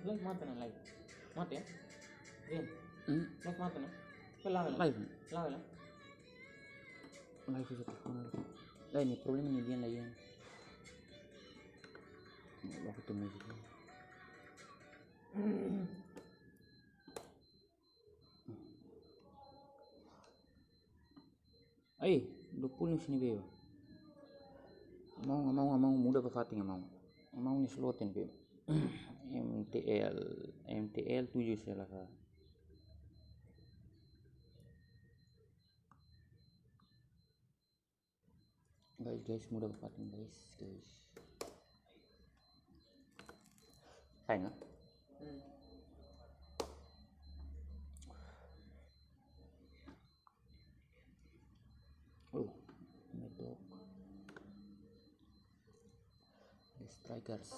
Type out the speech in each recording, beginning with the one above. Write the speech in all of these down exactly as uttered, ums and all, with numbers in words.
Live mate ona, live. Mate, ya? Bien. Hmm? Live mate ona. Live. Live. Live, live. Live itu telefon. Live ni problema ni dia lagi. Waktu itu musik. Ai, dua puluh sini beba. Mau, mau, mau muda ba fatin mau. Mau ni slotin beba. M T L, M T L tujuh salah. Guys, guys, muda ba fatin, guys, guys. Sayang, ah? Hmm. Oh, metok. The Strikers.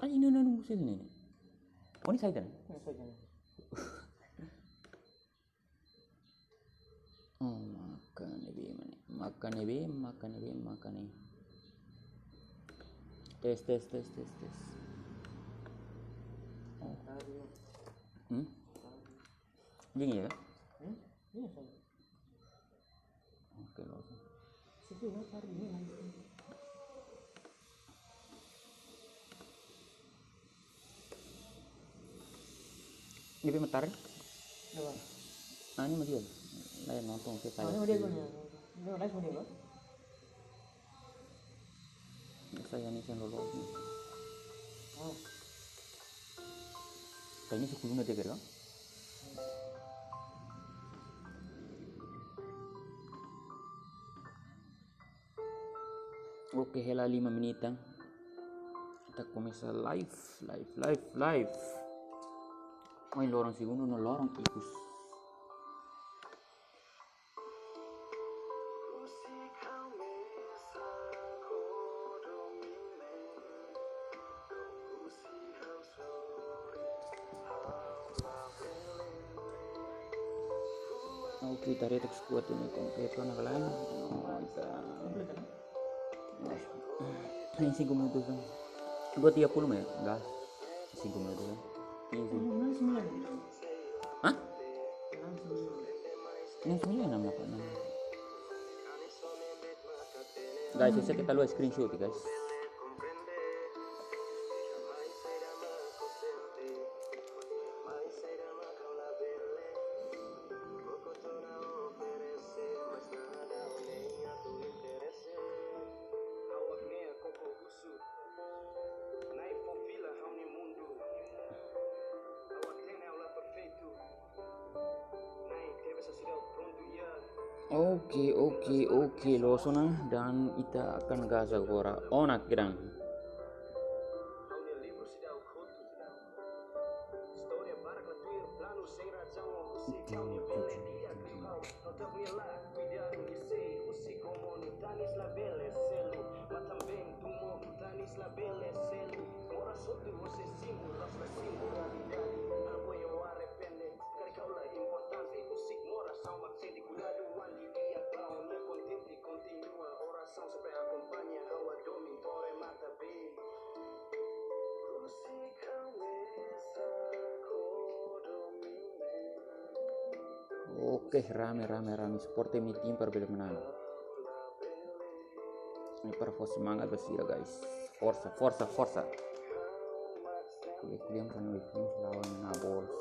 Ah, ini, ini, ini, musim ini. Oh, ini Saitan? Ini Saitan. Oh, maka ne'ebé mana? Maka ne'ebé, maka ne'ebé, maka ne'e. Tes, tes, tes, tes, tes. Oh. Hmm? Dingin ya? Hmm? Iya, Saitan. Oke, loos. Sisi, no, cari ini lagi. Ini pe matar? Apa? Ah, ini masih ada. Lain nonton, oke, Ah, ini saya. Udah, udah, udah. Ini udah, udah, udah. Saya ini yang lolos nih. Oh. Kayaknya sepuluh menit ya, kan? Oke, hela lima menit, ah. Ita komesa live, live, live, live. Oi, loron segundu no loron ikus. Oke, ita retak skuad ne'e kompletu ona ka lae. Oh, ita. Em cinco minutos, kan? Dua tiga puluh, ya? Enggak. Cinco minutos, kan? Quinze. Hah? Enam sembilan, enam delapan, enam. Guys, ese ke ta lo screenshot, guys. Oke, oke, oke, loos ona, dan ita akan gas agora. Ona kiran. Oke, rame, rame, rame. Suporta imi-nia tim para bele menang. Ini para fó semangat ba sira, guys. Forsa, forsa, forsa. Kuliah, kuliah, bukan kuliah, kuliah, lawan Nabols.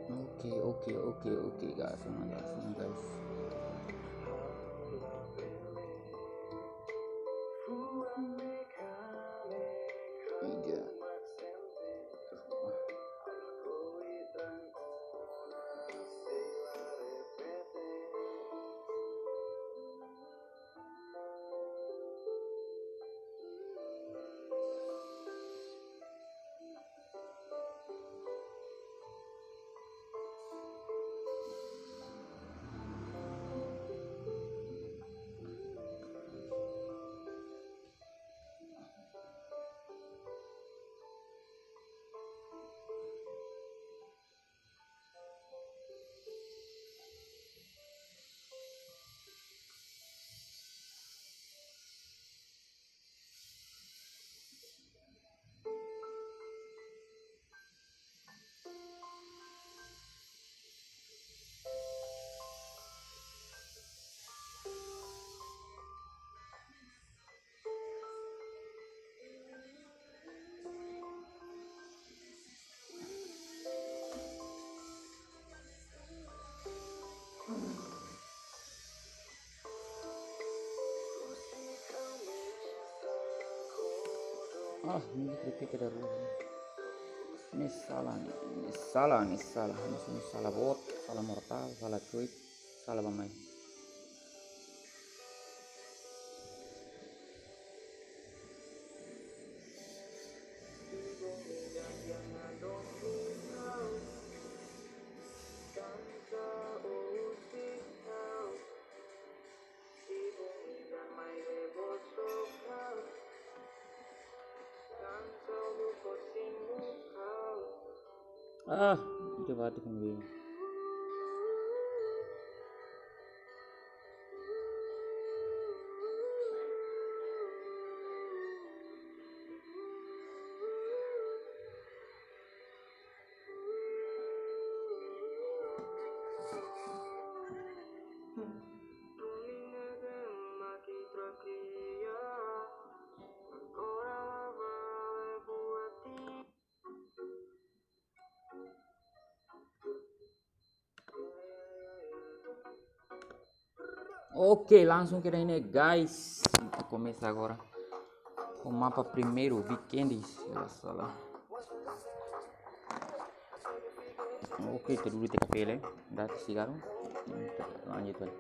Oke, oke, oke, oke, guys, guys, guys. Ida. Ah, ini kritik ada ruang. Ini salah, ini salah, ini salah. Ini salah boot, salah mortal, salah cuit, salah bamai. Ah, itu batik nih. Oke, langsung kita ini, guys. Kita komesa agora ho mapa primeiru, Weekend, se la sala. Oke, ita dudu T K P, eh. Dati sigaru. Lanjut, eh.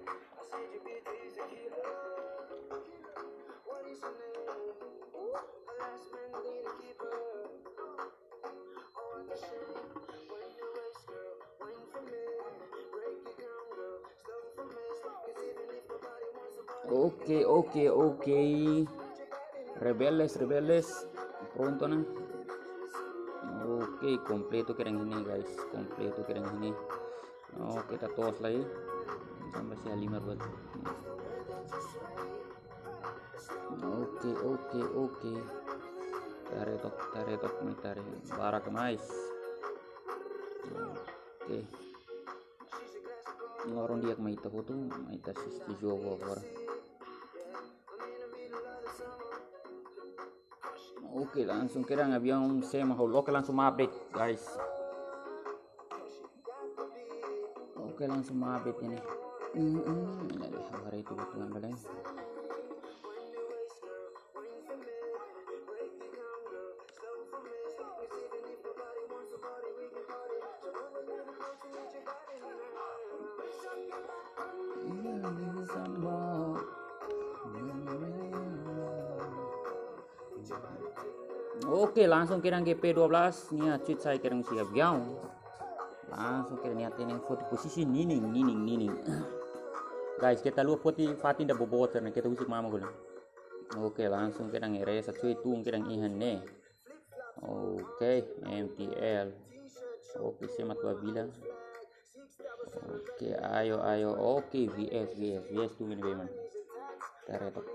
Oke, oke, oke. Rebeldes, rebeldes. Prontu ona. Oke, kompletu kedan ne'e, guys. Kompletu kedan ne'e. Oke, ita to'os lai. Sampai si lima buat. Oke, oke, oke. Tare tok, tare tok, mai tare. Barak mais. Oke. Loron di'ak mai ita hotu, mai ita asisti jogu agora. Oke, langsung kedan aviaun sema hol. Oke, langsung update, guys. Oke, langsung update ini. Hmm, hmm, ini ada hal itu betulan kali. Oke, langsung kedan G P dua belas, nia cuit sai kedan husi aviaun. Langsung kedan nia hatene foti posisi nining, nining, nining. Guys, keta haluha foti fatin ida boboot, karena keta husik malu hela. Oke, langsung kedan resa cuit tun kedan iha ne'e. Oke, M T L. Oke, semat babila. Oke, ayo, ayo. Oke, V S, V S, V S tu ini bagaimana? Tare tok.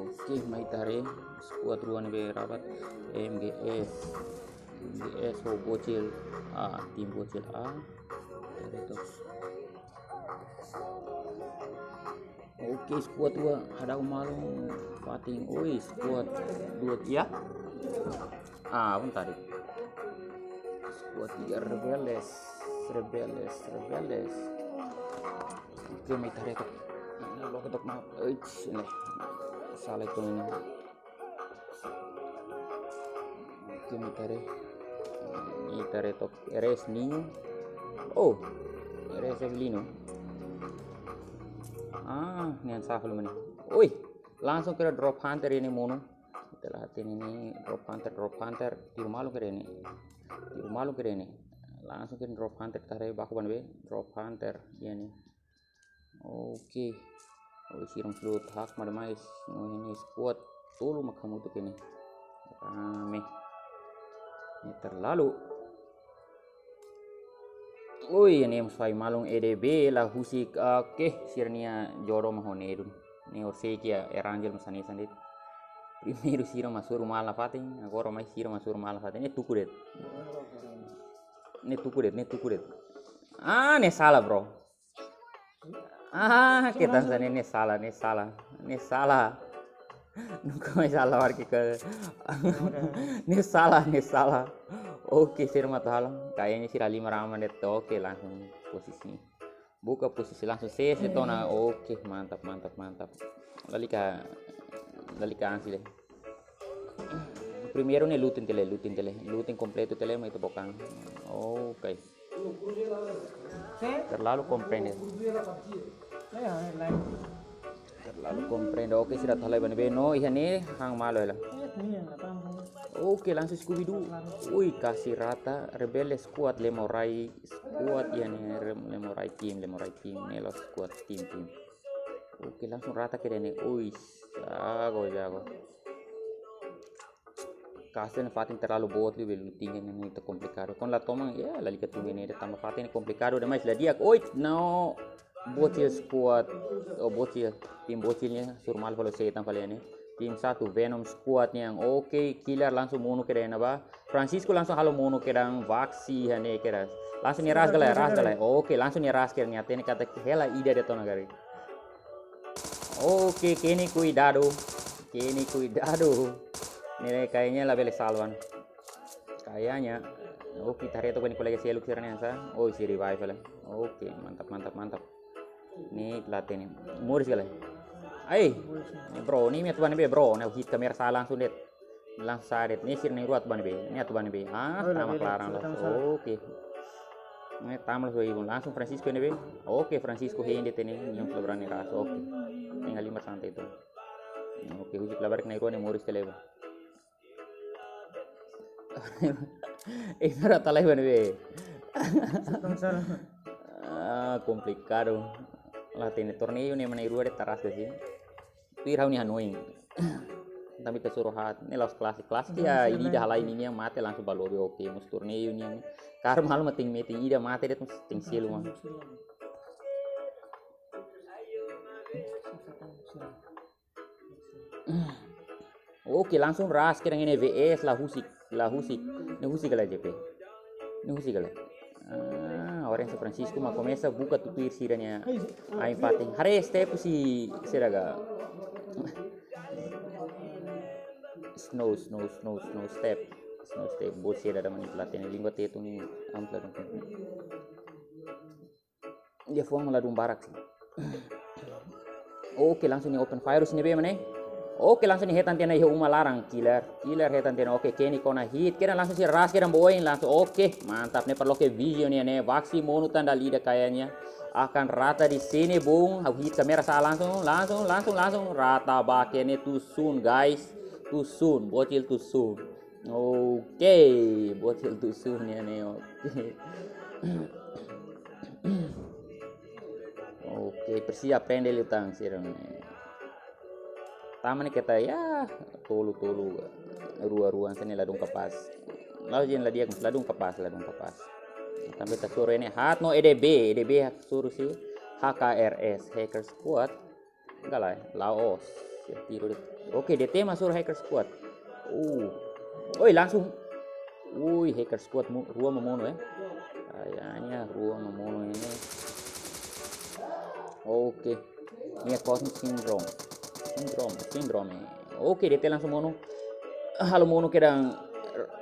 Oke, mai tare. Skuad rua ne'ebé rabat. M G S. M G S ho Bocil A, tim Bocil A. Tare tok. Oke, skuad rua hadau malu fatin. Oi, skuad dua, ya. Ah, bentar. Skuad tiga, Rebeldes, Rebeldes, Rebeldes. Oke, mai tare tok. Loke tok, maaf. Eits, ini. Salah itu ini. Oke, mai tare. Mai tare tok, R S Ninho. Oh, R S Avelino. Ah, ne'e safal mane. Oi, langsung kedan Drop Hunter ini monu. Ita la hatene ne'e Drop Hunter, Drop Hunter. Tiru malu kedan ne'e. Tiru malu kedan ne'e. Langsung kedan Drop Hunter, tare baku ban be. Drop Hunter, ya ne'e. Oke. Oh, sira flut hak madamais. Oh, ini skuad tolu mak hamutuk ini. Rame. Ini terlalu. Oh, ini mós fai malun E D B la husik, oke, sira-nia jodoh mak ho ne'e duni. Ne'e orsida Erangel mós hanesan de'it. Primeiru sira mak hasoru malu nafatin, agora mai sira mak hasoru malu nafatin. Ne'e tuku de'it. Ne'e tuku de'it, ne'e tuku de'it. Ah, ne'e salah, bro. Ah, keta hanesan ne'e, ne'e salah, ne'e salah, ne'e salah. Nunka mai salah warga ke. Ne'e salah, ne'e salah. Oke, sira matu halo. Kayaknya sira halimar aman de'it. Oke, langsung posisi. Buka posisi langsung C S de'it ona. Oke, mantap, mantap, mantap. Lalika, lalika ansi le. Primeiru ne'e looting tiha le, looting tiha le. Looting kompletu tiha le, mai ita bokan. Oke. Terlalu komprende. Terlalu komprende. Oke, sira atu halai ba ne'ebé no, iha ne'e han malu hela. Oke, langsung Scooby Doo. Ui, kasi rata, Rebelde Squad, Lemurai Squad, iha ne'e Rem-, Lemurai Team, Lemurai Team, ne'e la'ós squad, team, team. Oke, langsung rata kedas ne'e. Ui, jago, jago. Kasi ne'e fatin terlalu boot liu, belu tinggi ne'e, ne'e ita komplikadu. Kuandu la toman, ya, lalika tun ne'e, tanba fatin ne'e komplikadu demais, la di'ak. Oi, no. Bocil Squad. Oh, Bocil. Tim Bocil ne'e, hasoru malu fali setan fali ne'e. Tim satu Venom Squad nian. Oke, Killer langsung monu kedas ona ba. Francisco langsung halo monu kedas, Vaxi iha ne'e kedas. Langsung nia ras galai, ras galai. Oke, langsung nia ras kedas, nia hatene katak hela ida de'it ona karik. Oke, Kenny kuidadu. Kenny kuidadu. Ne'e kayaknya labele salva. Kayaknya. Oke, ita haree to'ok ba nia kolega seluk sira-ne'e sá. Oh, isi revive lah. Oke, mantap, mantap, mantap. Ne'e ita la hatene. Moris ka lae? Ai, ne'e bro, ne'e imi atu ba ne'ebé bro? Ne'e hit kamera sá langsung de'it. Langsung sá de'it. Ne'e sira na'in-rua atu ba ne'ebé? Ne'e atu ba ne'ebé? Ah, tama klaran lah. Oke. Ne'e tama lah, so ibun. Langsung Francisco ne'ebé? Oke, Francisco hein de'it ne'e. Nyong selebrani ras. Oke. Tinggal lima santai itu. Oke, husik labarik na'in-rua ne'e moris tiha le ba. Eh, para talai ba ne'ebé? Ah, komplikadu. La hatene, torneiu ne'e ema na'in-rua de'it ita ras de'it. Tuir ha'u-nia hanoin. Tanba ita hasoru haat, ne'e la'ós klasik. Klasik ya, ida-idak halai ninian mate langsung ba lobby. Oke, mós torneiu nian. Karma halo mak team meeting, ida mate de'it mós team selu mak. Oke, langsung ras kedas ne'e V S la husik, la husik. Ne'e husik ka lae J P? Ne'e husik ka lae? Ah, Orange Francisco mak komesa buka tutuir sira-nia ain fatin. Haree step husi sira ka. Snow, snow, snow, snow step. Snow step, bot sira da mani platene lingua tetu ni ampla. Dia fuang ladún barak. Oke, langsung nia open fire husi ne'ebé mak ne'e? Oke, langsung nia hetan tiha ona iha uma laran, Killer. Killer hetan tiha ona. Oke, Kenny kona hit. Kedas langsung sira ras kedas ba oin langsung. Oke, mantap ne'e para loke vision nian ne'e. Vaxi monu tan dala ida kayaknya. Akan rata di sini, bung. Ha'u hit kamera sá langsung, langsung, langsung, langsung. Rata ba ke ne'e too soon, guys. Too soon, Bocil too soon. Oke, Bocil too soon nian ne'e, oke. Oke, presiza aprende liután sira-ne'e. Tama ne'e keta ya, tolu-tolu, rua-rua, hanesan ne'e ladún kapás. La'ós dehan la di'ak, ladún kapás, ladún kapás. Tanba ita hasoru ne'e haat no E D B, E D B hasoru husi H K R S, Hacker Squad. Enggak lah, la'ós. Ya, tiru de'it. Oke, D T mak hasoru Hacker Squad. Uh. Oi, langsung. Ui, Hacker Squad mu-, rua mak monu, eh. Kayaknya rua mak monu ini. Oke. Nia Cosmic Syndrome. Syndrome, Syndrome. Oke, D T langsung monu. Halo monu kedas,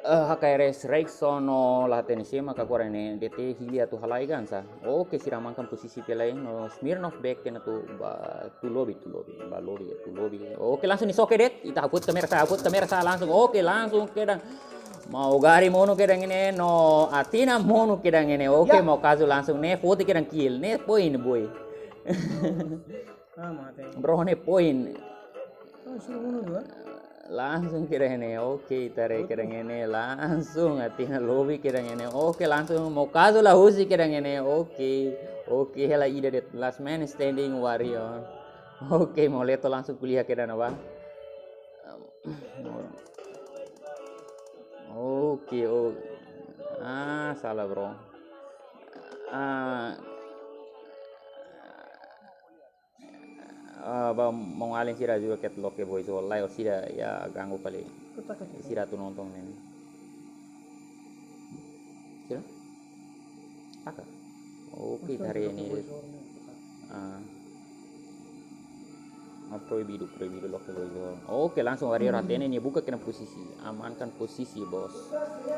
eh, H K R S Rexon no la hatene sé mak agora ne'e D T hili atu halai kan sá. Oke, sira amankan posisi tiha lai no Smirnoff back tiha ona atu ba, atu lobby, atu lobby, ba lobby, atu lobby. Oke, langsung nia soke de'it. Ita hapus kamera sá, hapus kamera sá langsung. Oke, langsung kedas. Maugari monu kedas ne'e no Athena monu kedas ne'e. Oke, ya. Mau kazu langsung ne'e, forty kedas kill. Ne'e point, boy. Ah, mate. Bro, ne'e point. Oh, sudah bunuh dua. Langsung kedas ne'e, oke, ita haree kedas ne'e, langsung Athena lobby kedas ne'e, oke, langsung mau kazu la husik kedas ne'e, oke, oke, hela ida de'it last man standing warrior, oke, mau Leto langsung ko'alia kedas ona ba, oke, oh, ah, salah bro, ah, Ah, ba maun-alin sira juga kedas loke voice over lai, oh, sira ya ganggu kali. Sira atu nonton ne'e. Sira? Taka. Oke, hari ini. Ah. Ah, proibidu, proibidu loke loizon. Oke, langsung warrior hatene, nia buka kedan posisi. Amankan posisi, bos.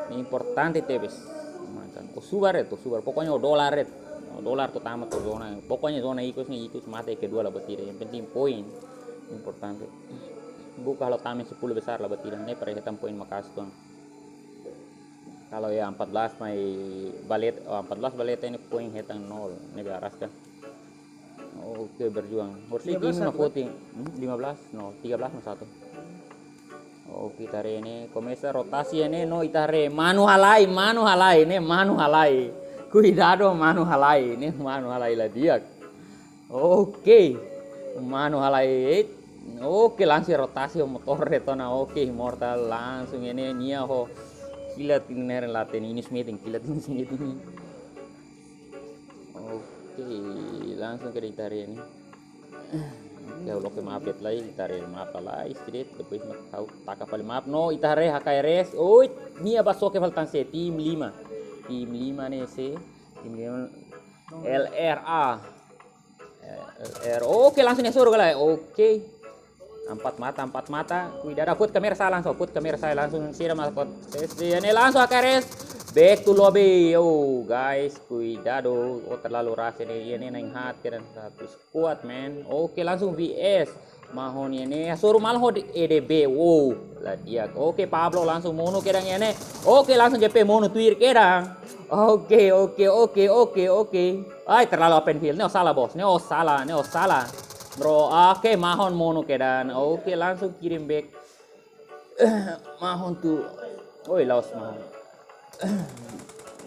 Ne'e importante tebes. Amankan. O subar de'it, o subar. Pokoknya o dolar de'it. O dolar to'o tama to'o zona. Pokoknya zona ikus ne'e ikus, mate kedua la buat ida. Yang penting poin. Importante. Buka halo tama sepuluh besar la buat ida. Ne'e para hetan poin maka'as tuan. Kalau ya empat belas mai balet, oh, empat belas balet ini poin hetan nol. Ne'ebé arraska. Oke, berjuang. Harus tiga belas tim satu, voting. Hmm, lima belas nol, tiga belas nol satu. Oke, ita haree ne'e, komesa rotasi ne'e, no ita haree, manu halai, manu halai, ne'e manu halai. Kuidadu, manu halai, ne'e manu halai la di'ak. Oke, manu halai. Oke, langsung rotasi motor de'it ona. Oke, Immortal langsung ne'e nia ho kilat ne'e la hatene, ini smithing, kilat ini smithing. Oke, langsung kedan ita haree ne'e. Oke, loke map de'it lai, ita haree map lai, straight, depois mak ha'u taka fali map. No, ita haree H K R S. Oi, nia bá soke fali tan se, tim lima. Tim lima ne'e se, tim lima L R A. L R. Oke, langsung nia soru galai. Oke. Empat mata, empat mata. Kuidadu, fot kamera sa'e langsung, fot kamera sa'e langsung. Sira masuk. Tes, ne'e langsung H K R S. Back to lobby. Oh, guys, kuidadu. Oh, terlalu ras ne'e. Ne'e na'in-haat kedan satu squad, man. Oke, langsung V S. Mahon ne'e. Soru malu ho E D B. Wow, la di'ak. Oke, Pablo langsung monu kedan ne'e. Oke, langsung J P monu tuir kedan. Oke, oke, oke, oke, oke. Ai, terlalu open field. Ne'e o sala, bos. Ne'e o sala, ne'e o sala. Bro, oke, Mahon monu kedan. Oke, langsung kirim back. Mahon tu. Oi, la'ós Mahon.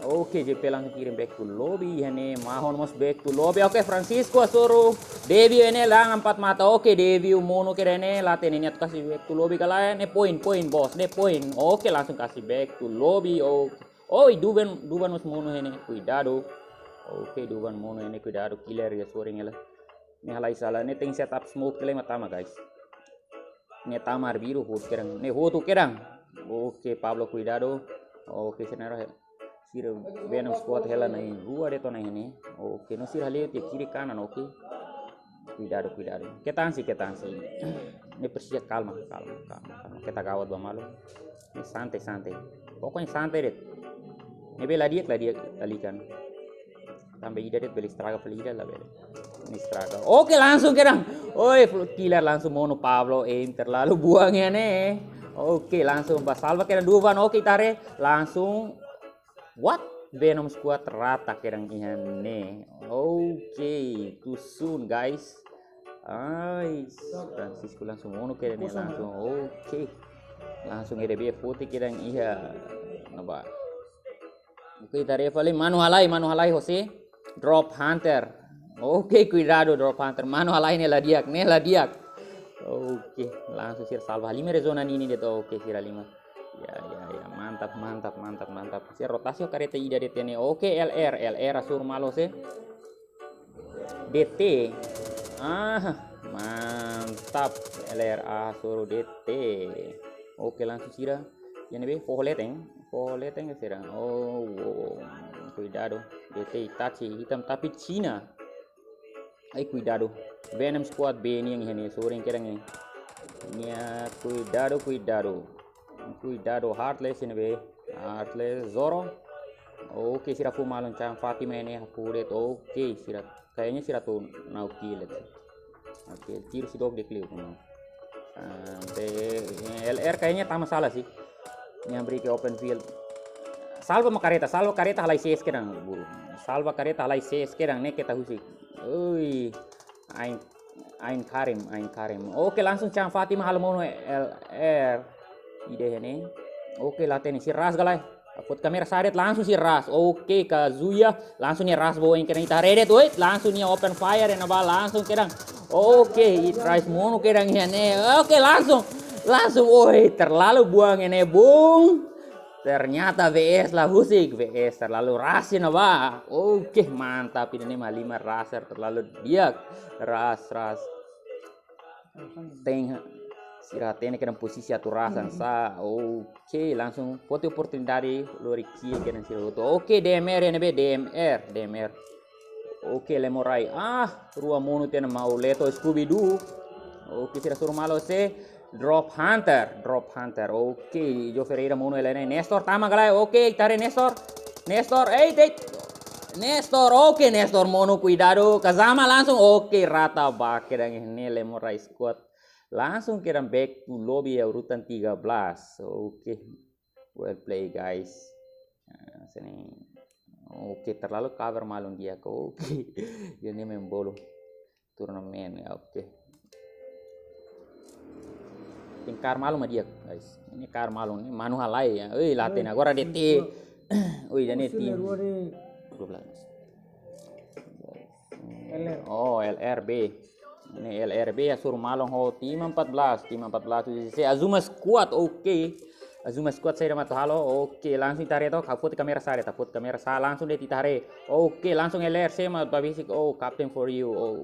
Oke, J P langsung kirim back to lobby. Ne'e Mahon mós back to lobby. Oke, Francisco hasoru Devi ne'e, langsung empat mata. Oke, Devi monu kedan ne'e, la hatene, nia atu kasi back to lobby ka lae. Ne'e poin, poin, bos. Ne'e poin. Oke, langsung kasi back to lobby. Oke. Oi, Duvan, Duvan mós monu ne'e. Kuidadu. Oke, Duvan monu ne'e, kuidadu. Killer ya, sorry ngela. Ne'e halai sala, ne'e tenke set up smoke tiha lai mak tama, guys. Ne'e tama arbiru, hotu kedan. Ne'e hotu kedan. Oke, Pablo, kuidadu. Oke, senero he. Sira Venom squad hela na'in-rua de'it ona ne'e. Oke, no sira hale'u tiha kiri kanan, oke. Kuidadu, kuidadu. Keta ansi, keta ansi. Ne'e presiza kalma, kalma, kalma, kalma. Keta gawat ba malu. Ne'e santai, santai. Pokoknya santai de'it. Ne'ebé la di'ak, la di'ak, la di'ak. Tanba ida de'it bele estraga fali ida, labele. Ne'e estraga. Oke, langsung kedan. Oi, Flood Killer langsung monu Pablo, aim terlalu buang ya ne'e. Oke, langsung bá salva kedan Duvan. Oke, ita haree langsung. What? Venom squad rata kedan iha ne'e. Oke, too soon, guys. Ai, Francisco langsung monu kedan ne'e langsung. Oke. Langsung E D B foti kedan iha. Naba. Oke, ita haree fali, manu halai, manu halai hosi Drop Hunter. Oke, kuidadu Drop Hunter. Manu halai ne'e la di'ak, ne'e la di'ak. Oke, langsung sira salva. Lima rezona nini de'it. Oke, sira lima. Ya, ya, ya. Mantap, mantap, mantap, mantap. Sira rotasi ho kareta ida de'it ne'e. Oke, L R, L R hasoru malu se. D T. Ah, mantap. L R A hasoru D T. Oke, langsung sira. Iha ne'ebé, foho leten. Foho leten sira. Oh, wow. Kuidadu. D T Itachi hitam tapi Cina. Ai, kuidadu. Venom squad B nian iha ne'e, sorin kedan ne'e. Nia, kuidadu, kuidadu. Kuidadu, Heartless ne'ebé. Heartless, Zoro. Oke, sira fó malu Chan Fatima ne'e, haku de'it. Oke, sira. Kayaknya sira atu na'ok kill de'it. Oke, tiru si dok de kliu kuma. Sampai, eh, L R kayaknya tama sala sih. Yang beri ke open field. Salva mak kareta, salva kareta halai ses kedan, buru. Salva kareta halai ses kedan, ne'e keta husik. Ui. Ain, Ain Karim, Ain Karim. Oke, langsung Chan Fatima halo monu L R. Ida iha ne'e. Oke, la hatene, sira ras ka lae. Fot kamera sa'e de'it, langsung sira ras. Oke, Kazuya langsung nia ras ba oin kedan, ita haree de'it, oi, langsung nia open fire, ena ba langsung kedan. Oke, it rise monu kedan iha ne'e. Oke, langsung, langsung, oi, terlalu buang ne'e, bung. Ternyata V S la husik, V S terlalu ras ena ba. Oke, mantap, ida ne'e mak lima raser terlalu di'ak. Ras, ras. Tenke sira hatene kedan posisi atu ras hanesan sá. Oke, langsung foti oportunidade lori kill kedan sira hotu. Oke, D M R iha ne'ebé, D M R, D M R. Oke, Lemurai. Ah, rua monu tiha ona, mau leto Scooby Doo. Oke, sira hasoru malu se Drop Hunter, Drop Hunter. Oke, Jo Ferreira monu hela ne'e. Nestor tama ka lae. Oke, ita haree Nestor. Nestor, ei, ei. Nestor, oke, Nestor monu, kuidadu. Kazama langsung, oke, rata ba kedan ne'e, Lemora squad. Langsung kedan back to lobby ya, urutan tiga belas. Oke. Well play, guys. Ah, sini. Oke, terlalu cover malu di'ak. Oke. Jadi main bolu. Turnamen ya, oke. Tenke kaer malu mak di'ak, guys. Ne'e kaer malu ne'e, manu halai ya. Oi, latihan agora D T. Oi, jadi tim. Dua belas. Oh, L R B. Ne'e L R B hasoru malu ho tim empat belas, tim empat belas U C C. Azuma squad, oke. Azuma squad saida mak atu halo. Oke, langsung ita haree took, ha'u foti kamera sa'e de'it, ha'u foti kamera sa'e langsung de'it, ita haree. Oke, langsung L R C mak babisik. Oh, captain for you. Oh,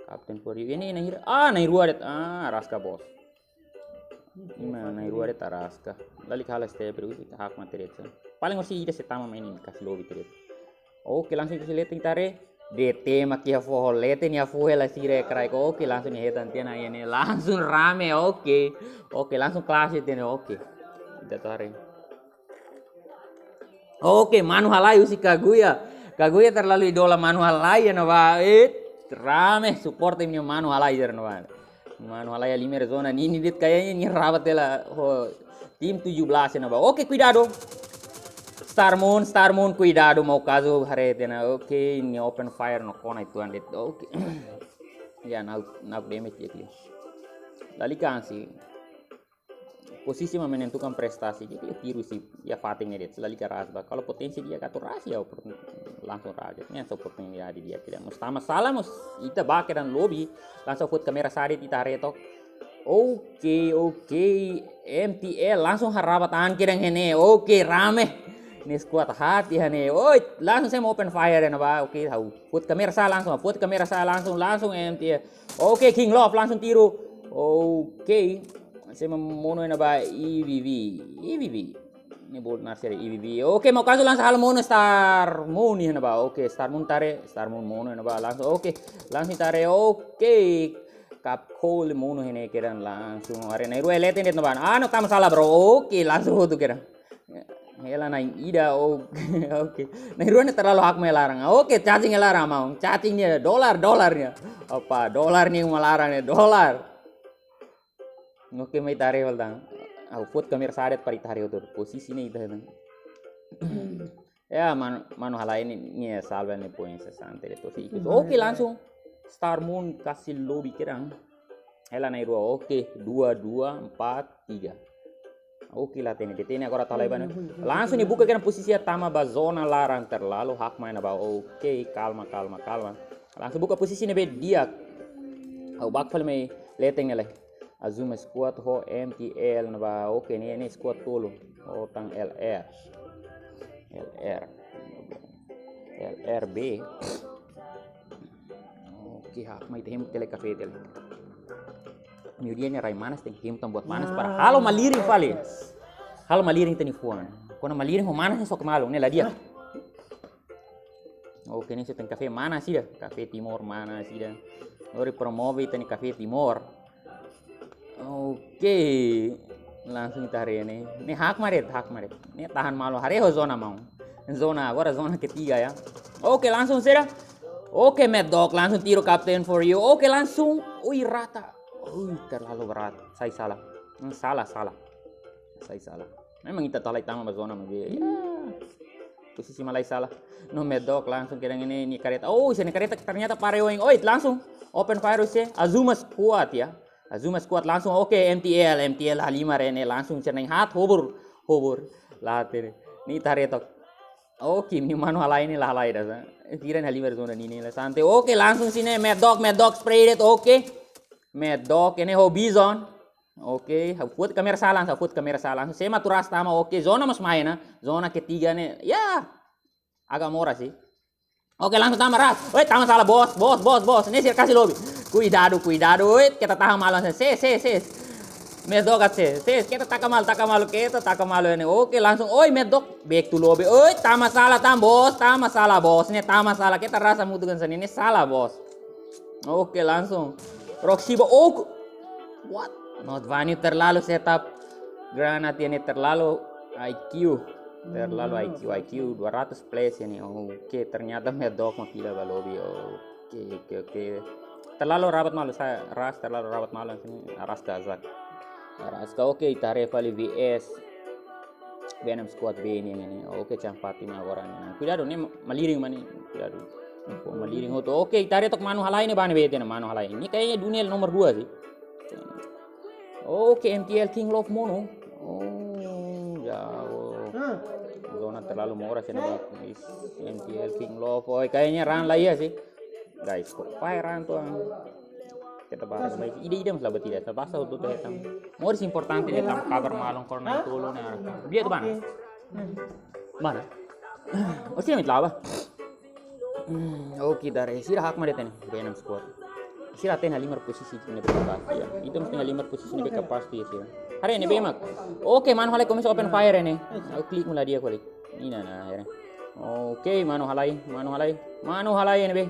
captain for you. Ne'e, ne'e hira. Ah, na'in-rua de'it. Ah, Araska, bos. Ne'e, na'in-rua de'it Araska. Lalika halo step, bro, ita hakmatek de'it. Paling orsida ida sei tama main ini, kasi lobby de'it. Oke, langsung kasi leten, ita haree. D T mak iha foho leten, iha foho hela sira kraik. Oke, langsung hetan tiha ona ne'e. Langsung rame, oke. Oke, langsung clash tiha ona, oke. Ita haree. Oke, manu halai husi Kaguya. Kaguya terlalu idola manu halai ya, ne'ebá. Eh, rame support timnya manu halai ya, ne'ebá. Manu halai halimar zona ninin de'it, kayaknya nia rabat hela ho tim tujuh belas ya, ne'ebá. Oke, kuidadu. Star Moon, Star Moon, kuidadu, mau kazu haree tiha ona. Oke, nia open fire no kona ituan de'it. Oke. Ya, knock, knock damage de'it. Lalika hanesan. Posisi mak menentukan prestasi, jadi tiru husi iha fatin ne'e de'it, lalika ras ba. Kalau potensi di'ak atu ras ya, opor-, langsung ras. Ne'e hanesan oportunidade di'ak, tidak mesti tama sala, mós ita ba kedan lobby, langsung foti kamera sa'e de'it, ita haree took. Oke, oke, M T L langsung harabat an kedan ne'e. Oke, rame. Ne'e squad hati iha ne'e. Oi, langsung sira open fire ne'ebá. Oke, ha'u foti kamera sa'e langsung, foti kamera sa'e langsung, langsung M T L. Oke, King Love langsung tiru. Oke. Sira monu ne'ebá, E V V. E V V. Ne'e bolu nasir E V V. Oke, mau kazu langsung halo monu Star Moon ne'ebá. Oke, Star Moon ita haree, Star Moon monu ne'ebá langsung. Oke, langsung ita haree. Oke. Cap Cole monu ne'e kedan langsung. Haree na'in-rua leten de'it ne'ebá. Ah, no, tama sala, bro. Oke, langsung hotu kedan. Hela na'in-ida, oke, oke. Na'in-rua ne'e terlalu hakmatek laran. Oke, cacing laran, mau. Cacing nia, dolar, dolar nia. Apa, dolar nia uma laran nia, dolar. Oke, mai ita haree fali tan. Ha'u foti kamera sa'e de'it para ita haree hotu. Posisi ne'e ita haree. Ya, manu, manu halai ne'e, ne'e salva ne'e poin sesante de'it, to'o sei ikus. Oke, langsung. Star Moon kasi lobby kedan. Hela na'in-rua, oke, dua, dua, empat, tiga. Oke, leten, D T ne'e agora atu halai ba ne'e. Langsung nia buka kedan posisi ya, tama ba zona laran, terlalu hakmatek ne'ebá. Oke, kalma, kalma, kalma. Langsung buka posisi ne'ebé di'ak. Ha'u baku fali mai leten ne'e lai. Azuma squad ho M T L ne'ebá. Oke, ne'e, ne'e squad tolu. Oh, tan L R. L R. L R B. Oke, hakmatek ita hemu tiha lai kafé tiha lai. Meiudia ne'e rai manas, tenke hemu tan buat manas para halo malirin fali. Halo malirin ita-nia fuan. Kuandu malirin ho manas ne'e sok malu, ne'e la di'ak. Oke, ne'e sei tan kafé manas ida, kafé Timor manas ida. Lori promove ita-nia kafé Timor. Oke. Langsung ita haree ne'e. Ne'e hakmatek, hakmatek. Ne'e tahan malu, haree ho zona, maun. Zona, agora zona ketiga ya. Oke, langsung sira. Oke, Mad Dog langsung tiru, captain for you. Oke, langsung. Ui, rata. Ui, terlalu berat. Sai sala. Hmm, sala, sala. Sai sala. Memang ita atu halai tama ba zona mak be. Ya. Posisi mak halai sala. No, Mad Dog langsung kedan ne'e, nia kareta. Oh, sira-nia kareta ternyata para oin. Oi, langsung open fire husi Azuma squad ya. Azuma squad langsung, oke, M T L, M T L halimar ne'e, langsung sira na'in-haat, hobur, hobur. La'ós ne'e. Ne'e ita haree took. Oke, nia manu halai ne'e la halai ida sa. Sira-nia halimar zona ninin la sante. Oke, langsung sira-ne'e, Mad Dog, Mad Dog spray de'it, oke. Mad Dog ne'e ho Bison. Oke, ha'u foti kamera sa'e langsung, ha'u foti kamera sa'e langsung. Sira mak atu ras tama, oke, zona mós mai ona. Zona ketiga ne'e. Ya. Agak murah sih. Oke, langsung tama ras. Oi, tama sala, bos, bos, bos, bos. Ne'e sira kasi lobby. Kuidadu, kuidadu. Oi, keta tahan malu. Se, se, se. Mad Dog se, se. Keta taka malu, taka malu, keta taka malu ne'e. Oke, langsung. Oi, Mad Dog. Back to lobby. Oi, tama sala, tama, bos. Tama sala, bos. Ne'e tama sala. Keta rasa mutu kan sini. Ne'e sala, bos. Oke, langsung. Roxy, bos. Oh, What? Not Vanny terlalu setup. Granat iha ne'e terlalu I Q. Terlalu I Q, I Q dua ratus plus iha ne'e. Oke, ternyata medok ma pila ba lobby. Oke, oke, oke. Terlalu rabat malu, saya ras terlalu rabat malu sini. Ras kazak. Ras ka, oke, ita haree fali V S. Venom Squad B ne'e, ne'e. Oke, Cang Fatima agora ne'e. Kuidadu, ne'e malirin mane. Kuidadu. Malirin hotu. Oke, ita haree tok manu halai ne'e bá ne'ebé ita-nia manu halai. Ne'e kayaknya dunia nomor dua sih. Oke, M T L King Love Mono. Oh, jauh. Zona terlalu moras iha ne'ebá. Is, M T L King Love. Oh, kayaknya run lah ya sih. Guys, kok fire run tuh, ah. Kita bahas, mas ida-ida masalah betul ya. Bahasa hotu-hotu hetan. Moris importante ne'e tama kabar malu kor na tolo na. Dia tu bana. Bana. Oke, mit laba. Hmm, oke, ita haree. Sira hakmatek ne'e. Venom Squad. Sira hatene halimar posisi ne'ebé kapás. Ya. Ita mesti halimar posisi ne'ebé kapás tu ya, sira. Haree ne'ebé mak. Oke, manu halai komesa open fire ne'e. Aku klik mula dia klik. Ina na, haree. Oke, manu halai, manu halai. Manu halai ne'ebé.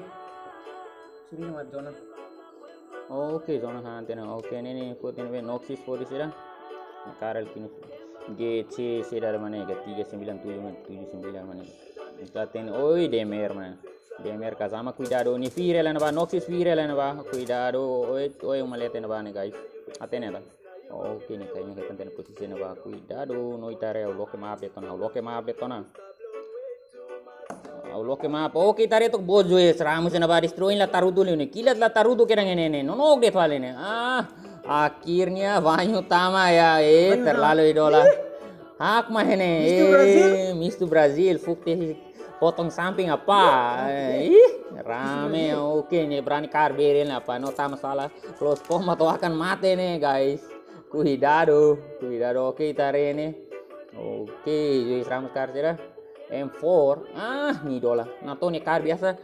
Sudah nama zona. Oke, zona han tena. Oke, ne'e ne'e, foti ne'ebé, Noxus foti sira. Karel kinu. G C sira mane, tiga sembilan tujuh mane, tujuh sembilan mane. Ita hatene, oi, Demer mane. Demer Kazama, kuidadu, nia fire lai ne'ebá, Noxus fire lai ne'ebá, kuidadu, oi, oi, uma leten ne'ebá ne'e, guys. Hatene la. Oke, ne'e kayaknya hetan tena posisi ne'ebá, kuidadu, no ita haree, ha'u loke maaf de'it ona, ha'u loke maaf de'it ona. Ha'u loke maaf. Oke, ita haree tok bojo es Ramos ne'ebá destroy la tarudu liu ne'e. Kilat la tarudu kedan ne'e ne'e. Nonook de'it fali ne'e. Ah, akhirnya Vanho tama ya. Eh, terlalu idola. Hakmatek ne'e. Mister Brazil. Eh, Mister Brazil. Fuk te potong samping apa? Eh, ih, rame. Oke, ne'e berani kar beren apa? No tama salah. Close pom atau akan mate ne'e, guys. Kuidadu, kuidadu. Oke, ita haree ne'e. Oke, Joey Ramos kar sira. M four. Ah, nia idola. Nah, toh nia kar biasa.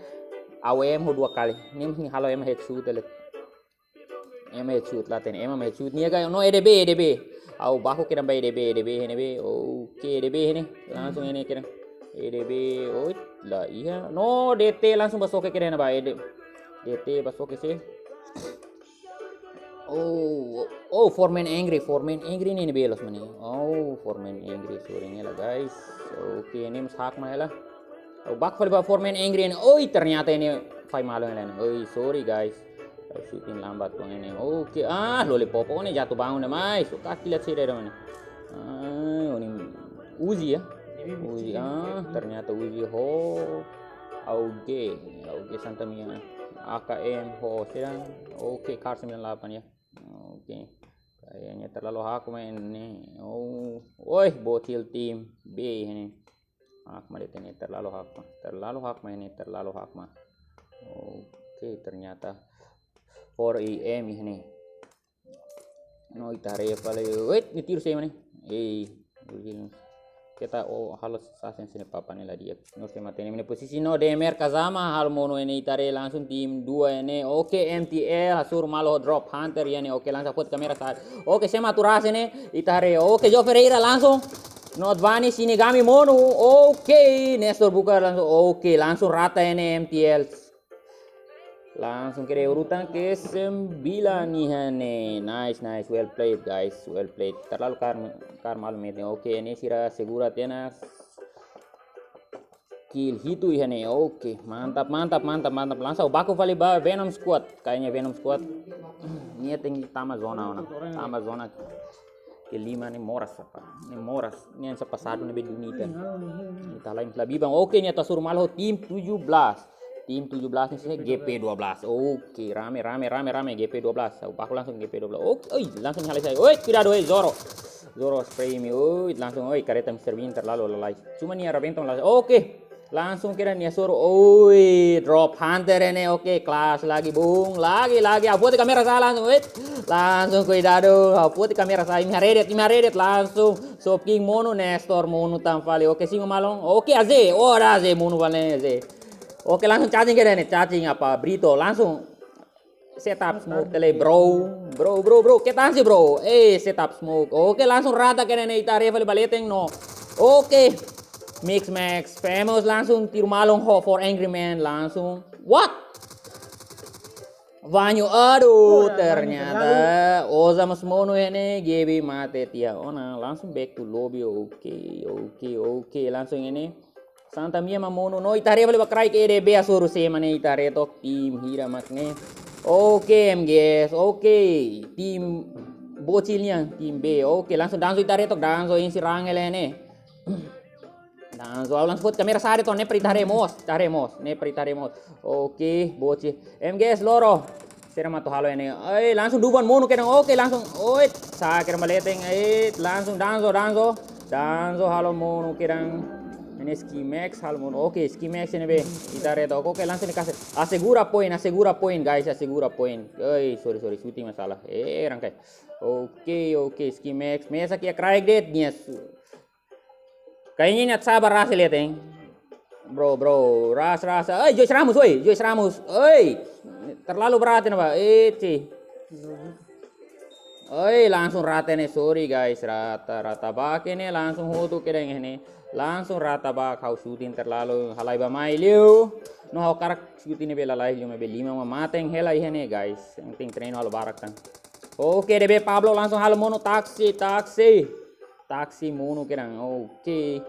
Ha'u M ho dua kali. Nia, nia halo M headshot de'it. M headshot la hatene. M headshot nia ka. No, E D B, E D B. Ha'u baku kedan ba E D B, E D B ne'ebé. Oke, E D B ne'e. Langsung ne'e kedan. E D B, oh, la iha. No, D T langsung bá soke kedan ba E D B. D T bá soke sih. Oh, oh, Four Man Angry, Four Man Angry ne'e, ne'ebé loos mane. Oh, Four Man Angry, sorry ne'e la, guys. Oke, ne'e mós hakmatek hela. Oh, baku fali ba Four Man Angry ne'e. Oi, ternyata ne'e fai malu ne'e. Oi, sorry, guys. Shooting lambat kong ne'e. Oke, ah, lollipop ne'e jatuh bangun ne'e, mai. Suka kilat sih dari mana. Ah, ne'e Uzi ya. Uzi, ah, ternyata Uzi ho. Auge, Auge Santa Mia. A K M ho, sedang. Oke, kar sembilan delapan ya. Oke. Kayaknya terlalu hakmatek ne'e. Oh, woi, bocil tim B ini. Hakmatek de'it ne'e, terlalu hakmatek. Terlalu hakmatek ne'e, terlalu hakmatek. Oke, ternyata four A M ini. No, ita haree fali. Wait, nia tiru sih mana? Eh, kita, oh, halo sasen sini papa ne'e la di'ak. No, sih mate ne'e, ne'e posisi no, Demer Kazama, halo mono ne'e, ita haree langsung tim dua ne'e. Oke, M T L, hasoru malu drop hunter iha ne'e. Oke, langsung foti kamera saat. Oke, sema turase ne'e, ita haree. Oke, Joe Ferreira langsung. Not Vani, Shinigami mono. Oke, Nestor buka langsung. Oke, langsung rata ne'e M T L. Langsung ke urutan ke sembilan iha ne'e. Nice, nice. Well played, guys. Well played. Terlalu kar, kar malu metin. Oke, ne'e sira segura tiha ona kill hitu iha ne'e. Oke, mantap, mantap, mantap, mantap. Langsung baku fali ba Venom Squad. Kayaknya Venom Squad. Nia tenke tama zona ona. Tama zona kelima ne'e moras apa? Ne'e moras. Ne'e sa pasadu ne'ebé duni ita. Ita lain la biban. Oke, nia hasoru malu tim tujuh belas. Tim tujuh belas ne'e sih G P dua belas. Oke, rame, rame, rame, rame G P dua belas. Baku langsung G P dua belas. Oke, oi, langsung halai sai. Oi, kuidadu, oi, Zoro. Zoro spray mi, oi, langsung, oi, kareta Mister Bean terlalu lalais. Cuma nia rabentong lalais. Oke. Langsung kedan nia hasoru. Oi, drop hunter ne'e. Oke, kelas lagi, bung. Lagi, lagi. Ha'u foti kamera saat langsung. Wait. Langsung kuidadu. Ha'u foti kamera saat. Imi haree de'it, imi haree de'it. Langsung. Sop King mono, Nestor mono tan fali. Oke, singo malong. Oke, A Z. Oh, ada A Z mono fali A Z. Oke, langsung charging kedan ne'e. Charging apa? Brito. Langsung. Setup smoke tele, bro. Bro, bro, bro. Keta ansi, bro. Eh, setup smoke. Oke, langsung rata kedan ne'e, ita haree fali ba leten no. Oke. Mix Max Famous langsung tiru malong ho four Angry Man langsung. What? Vanyo, aduh, ternyata Oza mós monu iha ne'e, Gaby mate tiha ona, langsung back to lobby, oke, oke, oke, langsung iha ne'e. Santa Mia mak monu, no ita haree fali ba kraik E D B hasoru sé mak ne'e, ita haree took tim hira mak ne'e. Oke, M G S, oke, tim bocil nian, tim B, oke, langsung Danzo ita haree took, Danzo isi rang hela ne'e. Danzo, ha'u langsung foti kamera sa'e de'it, ne'e para ita haree mós, ita haree mós, ne'e para ita haree mós. Oke, bocil. M G S loro. Sira mak atu halo iha ne'e. Ai, langsung Duban monu kedan. Oke, langsung. Oi, sa kedan ba leten. Ai, langsung Danzo, Danzo. Danzo halo monu kedan. Iha ne'e Skimex halo monu. Oke, Skimex ne'ebé. Ita haree took. Oke, langsung ne'e kasih. Asegura poin, asegura poin, guys, asegura poin. Oi, sorry, sorry, shooting masalah. Eh, rangkai. Oke, oke, Skimex. Mesak iha kraik de'it, nias. Kayaknya niat sabar ras lihat, eh. Bro, bro, ras, ras. Eh, Joyce Ramos, oi, Joyce Ramos, oi. Terlalu berat ini, Pak. Eh, ci. Oi, langsung rata ne'e, sorry guys, rata, rata bak ne'e, langsung hotu kedan ne'e. Langsung rata bak, ha'u shooting terlalu halai ba mai liu. No ha'u hakarak shooting ne'ebé lalais liu, maibé lima mak mate hela iha ne'e, guys. Yang penting treinu halo barak tan. Oke, E D B Pablo langsung halo monu, taksi, taksi. Taksi monu kedan. Oke.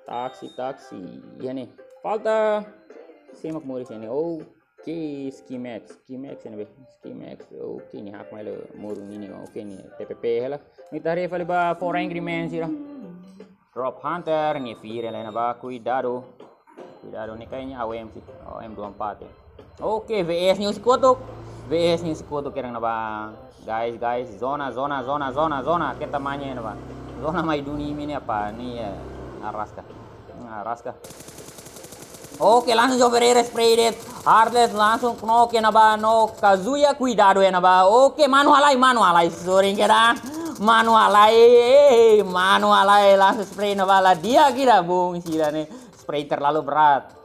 Taksi, taksi. Iha ne'e. Falta. Sé mak moris iha ne'e. Oke, Skimex. Skimex ne'ebé. Skimex. Oke, nia hakmain hela monu ne'e. Oke, nia T P P hela. Ita haree fali ba Four Angry Men sira. Drop Hunter, nia fira hela iha ne'ebá, kuidadu. Kuidadu, ne'e kayaknya A W M sih. Oh, M dua empat ya. Oke, V S nia husi kotuk. V S nia husi kotuk kedan iha ne'ebá. Guys, guys, zona, zona, zona, zona, zona. Kita mainnya iha ne'ebá. Zona mai duni imi ne'e apa? Nih ya, Araska. Nah, Araska. Oke, langsung Joe Ferreira spray de'it. Heartless langsung knock iha ne'ebá, no Kazuya, kuidadu iha ne'ebá. Oke, manu halai, manu halai. Sorry kedan. Manu halai, eh, manu halai. Langsung spray iha ne'ebá, la di'ak ida, bung sira ne'e. Spray terlalu berat.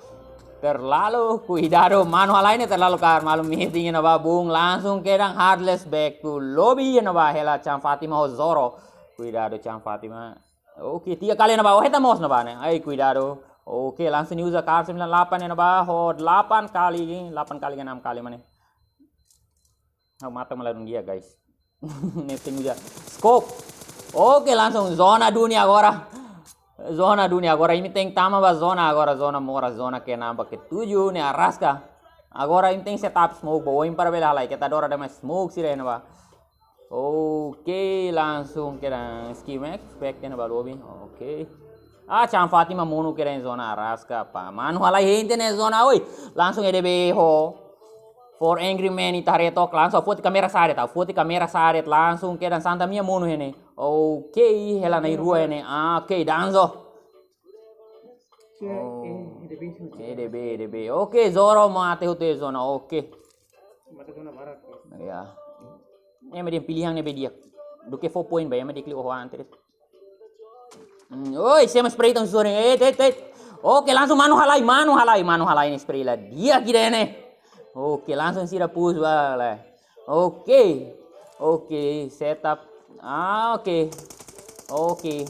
Terlalu, kuidadu, manu halai ne'e terlalu kaer malu meeting iha ne'ebá, bung, langsung kedan Heartless back to lobby iha ne'ebá, hela Chan Fatima ho Zoro. Kuidadu Chan Fatima. Oke, tiga kali iha ne'ebá, oh, hetan mós iha ne'ebá ne'e. Ai, kuidadu. Oke, langsung nia uza kar sembilan delapan iha ne'ebá, ho delapan kali, delapan kali, enam kali mana. Ha'u mata maladun dia, guys. Ne'e tenke uza scope. Oke, langsung zona duni agora. Zona duni agora. Imi tenke tama ba zona agora. Zona moras, zona keenam ba ketujuh, ne'e Araska. Agora imi tenke set up smoke ba oin para bele halai. Keta dora ada mais smoke sira iha ne'ebá. Oke, langsung kedan Skimex, back iha ne'ebá lobby. Oke. Ah, Chan Fatima monu kedan iha zona, Araska, pa. Manu halai hein tiha ona iha zona, oi. Langsung E D B ho Four Angry Men, ita haree took, langsung foti kamera sa'e de'it, foti kamera sa'e de'it, langsung kedan Santa Mia monu iha ne'e. Oke, hela na'in-rua iha ne'e. Ah, oke, Danzo. Oh. E D B, E D B. Oke, Zoro mate hotu iha zona, oke. Mate zona barak. Ya. Ema dehan pilihan ne'ebé di'ak. Duké fó poin ba ema dehan klik ho antes. Hmm, oi, sé mak spray tan sore. Eh, tet, tet. Oke, langsung manu halai, manu halai, manu halai ne'e spray la di'ak ida ne'e. Oke, langsung sira push ba la. Oke. Oke, setup. Ah, oke. Oke.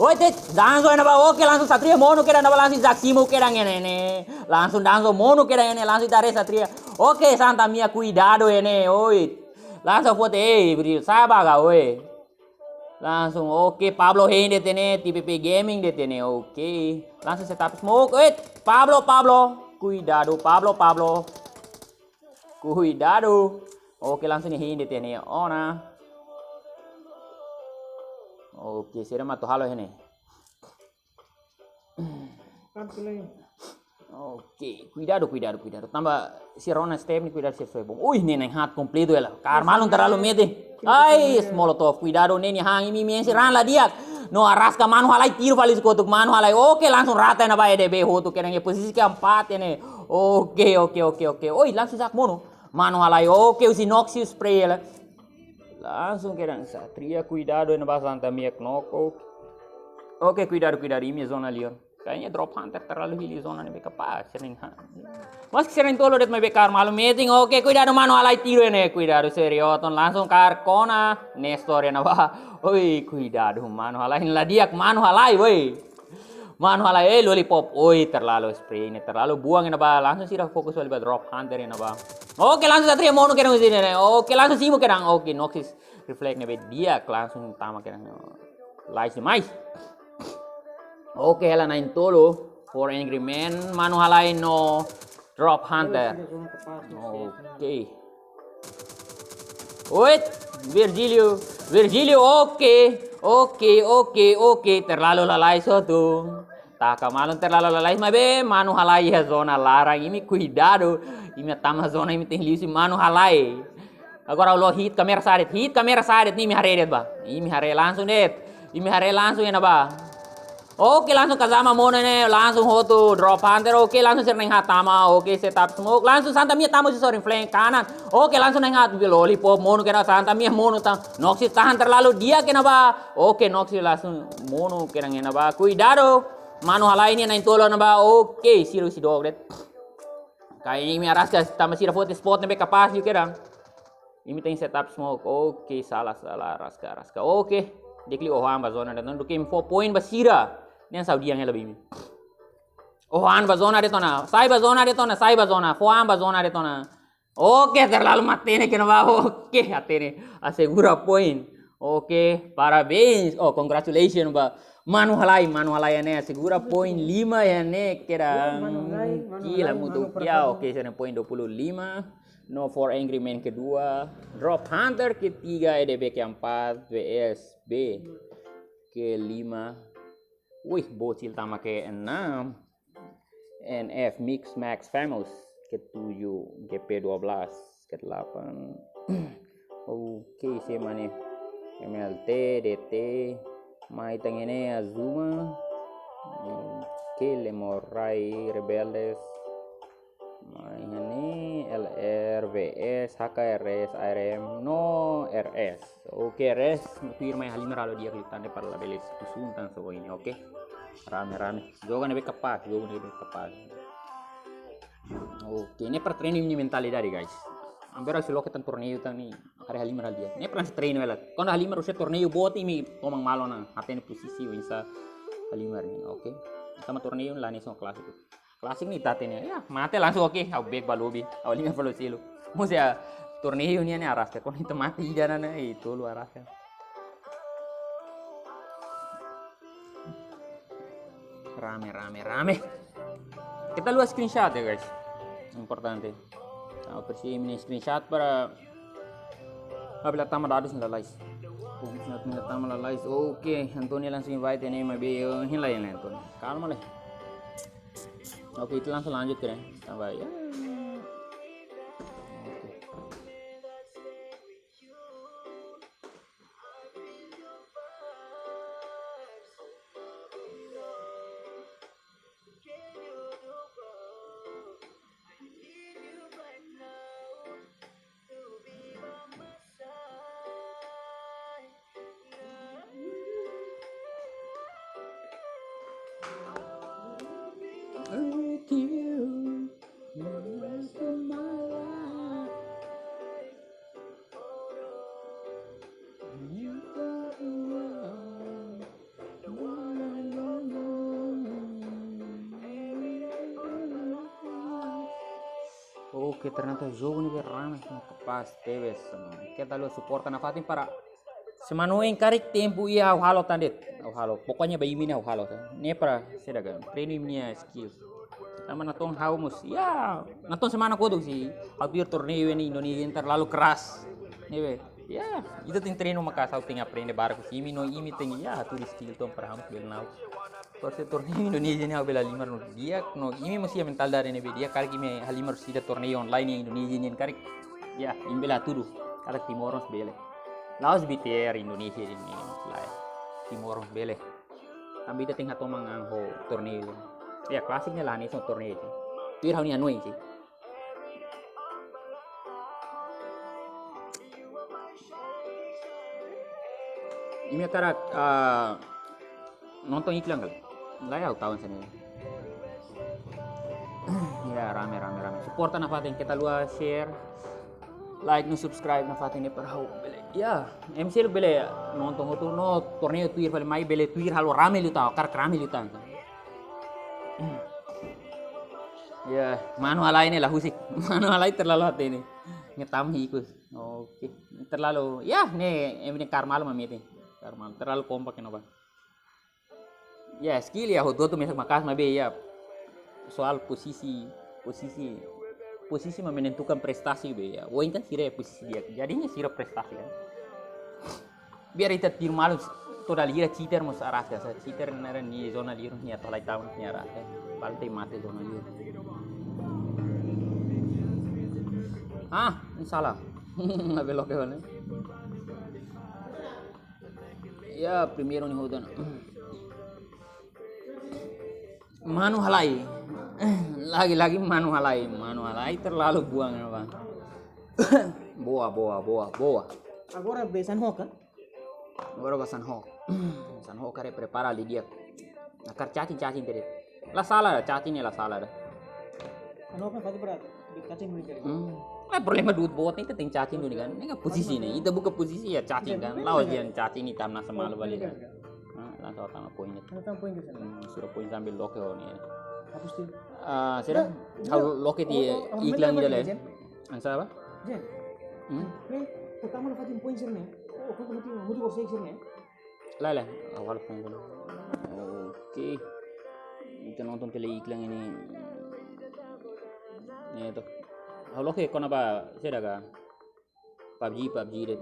Oi, tet, Danzo iha ne'ebá. Oke, langsung Satria monu kedan iha ne'ebá, langsung Jack Simo kedan iha ne'e. Langsung Danzo monu kedan iha ne'e, langsung ita haree Satria. Oke, Santa Mia kuidadu iha ne'e. Oi. Langsung foti, eh, bri, sabar ka, oi. Langsung, oke, Pablo hein de'it iha ne'e, T P P Gaming de'it iha ne'e, oke. Langsung setup smoke, eh, Pablo, Pablo. Kuidadu, Pablo, Pablo. Kuidadu. Oke, langsung nia hein de'it iha ne'e, ona. Oke, sira mak atu halo iha ne'e. Oke, kuidadu, kuidadu, kuidadu. Tanba sira rona step ne'e, kuidadu sira soe bom. Ui, ne'e na'in-haat kompletu hela. Kaer malu terlalu mete. Ai, Molotov, kuidadu, ne'e nia han, imi, imi, sira la di'ak. No Araska, manu halai tiru fali husi kotuk, manu halai. Oke, langsung rata iha ne'ebá E D B hotu kedan iha posisi keempat ne'e. Oke, oke, oke, oke. Oi, langsung Zak monu. Manu halai. Oke, husi Noxious spray hela. Langsung kedan Satria, kuidadu iha ne'ebá, Santa Mia knock. Oke, kuidadu, kuidadu, imi zona liur. Kayaknya Drop Hunter terlalu hili zona ne'ebé kapás, sira na'in-haat. Maski sira na'in-tolu de'it maibé kaer malu metin. Oke, kuidadu, manu halai tiru iha ne'e, kuidadu, Serioton langsung kaer kona Nestor iha ne'ebá. Oi, kuidadu, manu halai, la di'ak, manu halai, woi. Manu halai, eh, Lollipop. Oi, terlalu spray ne'e, terlalu buang ne'ebá. Langsung sira fokus fali ba Drop Hunter ne'ebá. Oke, langsung Satria monu kedan husi ne'e. Oke, langsung simu kedan. Oke, Noxus Reflect ne'ebé di'ak, langsung tama kedan. Lais demais. Oke, hela na'in-tolu. Four Angry Men, Manu halai no Drop Hunter. Oke. Wait, Virgilio. Virgilio, oke. Oke, oke, oke. Terlalu lalais hotu. Taka malu terlalu lalais, maibé Manu halai iha zona laran. Imi kuidadu. Imi tama zona, imi tenke liu husi Manu halai. Agora lo hit kamera sadet. Hit kamera sadet, imi haree de'it bá. Imi haree langsung de'it. Imi haree langsung iha ne'ebá. Oke, langsung Kazama monu ne'e, langsung hotu Drop Hunter. Oke, langsung sira na'in-haat tama. Oke, setup smoke. Langsung Santa Mia tama husi sorin flank kanan. Oke, langsung na'in-haat Lollipop monu kedan, Santa Mia monu tan. Noxus tahan terlalu di'ak iha ne'ebá. Oke, Noxus langsung monu kedan iha ne'ebá. Kuidadu. Manu halai ne'e na'in-tolu iha ne'ebá. Oke, sira husi dook de'it. Karik imi araska tanba sira foti spot ne'ebé kapás liu kedan. Imi tenke setup smoke. Oke, sala, sala, araska, araska. Oke. Di'ak liu oho an ba zona de'it ona, duké imi fó point ba sira. Ne'e saida de'it hela ba imi. Oho an ba zona de'it ona. Sai ba zona de'it ona, sai ba zona. Fó an ba zona de'it ona. Oke, terlalu matenek iha ne'ebá. Oke, hatene. Asegura point. Oke, parabéns. Oh, congratulations ba Manu halai, Manu halai ne'e. Asegura point lima iha ne'e kedan. Manu halai, Manu halai, mutu Manu ya, perfect. Oke, sira-nia point dua puluh lima. No Four Angry Men kedua. Drop Hunter ketiga, E D B keempat, V S B kelima. Wih, Bocil tama keenam. N F Mix Max Famous ketujuh, G P dua belas kedelapan. Oke, siapa nih? M L T, D T, mai tangene Azuma. Oke, Lemorai Rebeldes. Mai hani L R V S, H K R S, R M, no R S. Oke, R S, tuir mai halimar halo di'ak liután de'it para labele tusun tan so ini, oke. Rame, rame. Joga ne'ebé kapás, joga ne'ebé kapás. Oke, ne'e para treinu imi-nia mentalidade, guys. Amber se loke tan torneiu tan ne'e, haree halimar halo di'ak. Ne'e para treinu hela. Kuandu halimar husi torneiu boot imi toman malu ona, hatene pozisi oinsá halimar ne'e, oke. Tama torneiu la hanesan klásiku. Klásiku ne'e ita hatene, ya, mate langsung, oke, ha'u bek ba lobby, ha'u halimar fali selu. Mós iha torneiu nian ne'e araska, kuandu ita mate ida ona ne'e, eh, tolu araska. Rame, rame, rame. Keta haluha screenshot ya, guys. Importante. Ha'u presiza imi-nia screenshot para ha'u bele tama dadus lalais. Screenshot imi tama lalais. Oke, Antonio langsung invite ne'e, maibé, eh, hein lai, hein lai, Antonio. Kalma lai. Oke, ita langsung lanjut kedan. Tanba ya. Oke. With you, the rest of my life. Oke, ternyata jogu ne'e rame, kapás tebes. Keta haluha suporta nafatin para semana oin karik tempu iha ha'u halo tan de'it. Ha'u halo. Pokoknya ba imi ne'e ha'u halo. Ne'e para saida ka, treinu imi-nia skill. Tanba natoon ha'u mós, ya, natoon semana kotuk sei ha'u tuir torneiu iha Indonesia ne'e terlalu keras. Ne'ebé, ya, ita tenke treinu maka'as, ha'u tenke aprende barak husi imi, no imi tenke, ya, hatudu skill to'o para ha'u bele na'ok. Para se torneiu Indonesia ne'e ha'u bele halimar no di'ak, no imi mós iha mentalidade ne'ebé di'ak, karik imi halimar husi ida torneiu online iha Indonesia nian karik, ya, imi bele hatudu. Karik Timor mós bele. La'ós B T R Indonesia nian, lae. Timor mós bele. Tanba ita tenke hatoman an ho torneiu. Ya, klásiku ne'e la hanesan torneiu. Tuir ha'u-nia hanoin, sih. Imi hakarak, ah, nonton iklan ka lae? Lae, ha'u tau hanesan ne'e. Ya, rame, rame, rame. Suporta nafatin, keta haluha share, like no subscribe nafatin ne'e para ha'u bele. Ya, M C L bele nonton hotu no torneiu tuir fali mai bele tuir halo rame liután, hakarak rame liután. Ya, manu halai ne'e la husik. Manu halai terlalu hatene. Ngetam hikus. Oke. Terlalu, ya, ne'e, imi-nia karmalu mak metin. Karmalu, terlalu kompak ne'ebá. Ya, skill ya, hotu-hotu mesak maka'as maibé ya. Soal posisi, posisi, posisi mak menentukan prestasi be ya. Ohin kan sira posisi di'ak. Jadinya sira prestasi kan. Biar ita tiru malu toda lira cheater mós araska, sa cheater naran nia zona liur nia to'o lai taun nia araska. Paling te mate zona liur. Ah, ini salah. Labele loke bana. Ya, primeiru nia hotu ona. Manu halai. Lagi-lagi manu halai. Manu halai terlalu buang apa. Boa, boa, boa, boa. Agora be Sanhok, kan? Agora ba Sanhok. Sanhok haree prepara ali di'ak. Nakar cacing, cacing tadi. La sala, cacing ne'e la sala ida. Sanhok kan fatu berat. Di cacing dulu cari. Hmm. Eh, problema duit boot ne'e, ita tenke cacing dulu kan. Ne'e kan posisi ne'e. Ita buka posisi ya cacing kan. Laos dia cacing ne'e tam nasa malu balik kan. Ah, langsung tama poin ne'e. Tama poin ke sana. Hmm, sudah poin sambil loke ho ne'e. Hapus tu. Ah, sudah. Nah, halo loke di iklan ida le. Jen. Ansa apa? Jen. Hmm? Ne'e, pertama lo fatin poin sira ne'e. Oh, kau fatin mutu kau sik sira ne'e. Lae, lae, awal poin. Oke. Ita nonton tele iklan ne'e. Ne'e to. Halo loke kona-ba, saida ka? PUBG, PUBG de'it.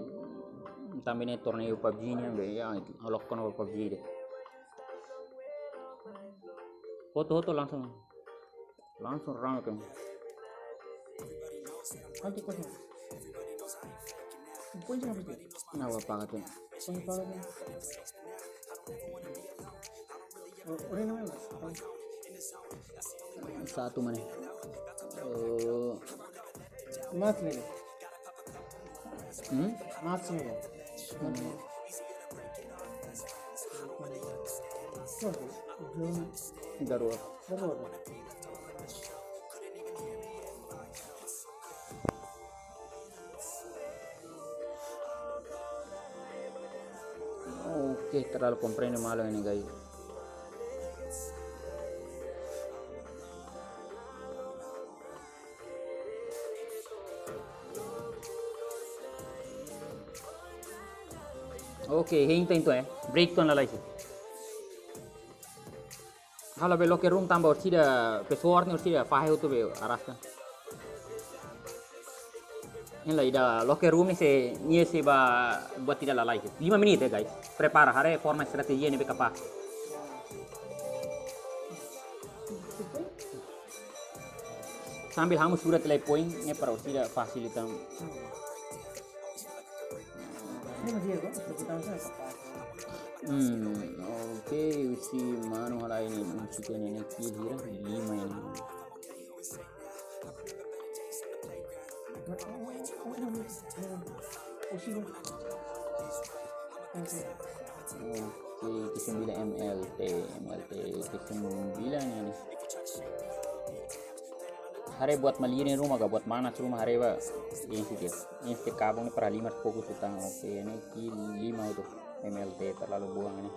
Tanba ne'e torneiu PUBG ne'e be ya, halo loke kona-ba PUBG de'it. Hotu-hotu langsung. Langsung rame kan. Quanto custa? Depois já vou ver. Não, vou pagar tudo. Quanto paga tudo? O, o Renan é mais. Satu mana? Oh. Mas, né? Hmm? Mas, né? Garoa. Garoa. Oke, terlalu komprende malu ne'e, guys. Oke, hein, entaun, entaun, eh. Break tan lalais. Halo be locker room tanba orsida password ne'e orsida fahe hotu be araska. Hein lai ida locker room ne'e sei, nia sei ba buat ida lalais. Lima menit ya, guys. Prepara, haree forma estratéjia ne'ebé kapás. Sambil hamu surat lai poin ne'e para orsida fasilita. Hmm, oke, husi manu halai ne'e, husi ne'e, ne'e kill hira, lima ne'e. Oke, kesembilan M L T, M L T kesembilan ne'e. Haree buat malirin ruma ka, buat manas ruma haree ba. Ini sih dia. Ini sih kabung ne'e para lima fokus utang. Oke, ne'e kill lima itu. M L T terlalu buang ne'e.